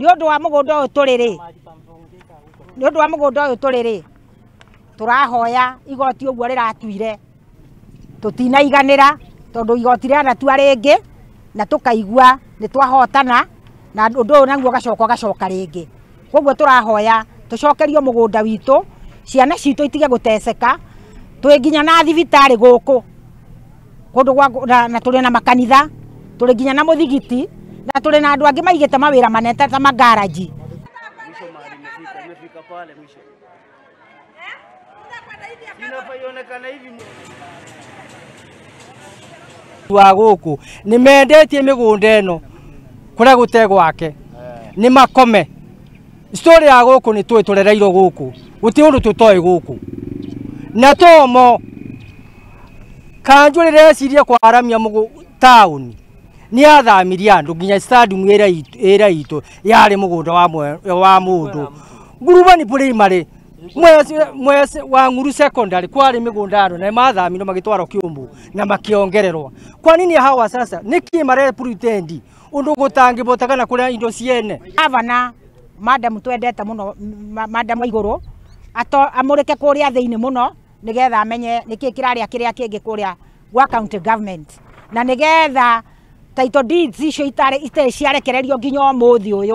Nĩ ũndũ wa mũgũnda ũyũ tũrĩ rĩ, nĩ ũndũ wa mũgũnda ũyũ tũrĩ rĩ, tũrahoya igoti ũguo rĩratuire tũtinaiganĩra tondũ igoti rĩanatua rĩngĩ na tũkaigua nĩ twahotana na ũndũ ũyũ naguo ũgacoka ũgacoka rĩngĩ. Koguo tũrahoya tũcokerio mũgũnda witũ, ciana citũ itige gũteceka, twĩ nginya na thibitarĩ gũkũ kũndũ gwa na tũrĩ na makanitha, tũrĩ nginya na mũthigiti na tũrĩ na andũ angĩ maigĩte mawĩra manene ta magaraji. Mwisho mahali imefika, imefika pale mwisho. Inafaa ionekane hivi. Wa gũkũ nĩ mendetie mĩgũnda ĩno kũrĩa gũte gwake nĩ makome. Story ya gũkũ nĩ tũĩ tũrereirwo gũkũ, gũtirĩ ũndũ tũtoĩ gũkũ na tomo kanjũ rĩreciria kwaramia taũni nĩ athamirie andũ nginya stadium ĩrĩa itũ yarĩ mũgũnda wa mũndũ. Ngurubani primary mwese wa Nguru secondary kwarĩ mĩgũnda andũ na mathamirwo magĩtwarwo Kiumbu na makĩongererwo. Kwa nini hawa sasa nĩkĩ mare pretend ũndũ gũtangĩbota kana kũrĩa indo ciene? Gavana madam twendete mũno, madam Waigũrũ amũrĩke kũrĩa thĩinĩ mũno nĩgetha amenye nĩkĩ kĩrarĩa kĩrĩa kĩngĩ kũrĩa gwa county government na nĩgetha title deeds icio itarĩ ciarekererio nginya ũmũthĩ ũyũ.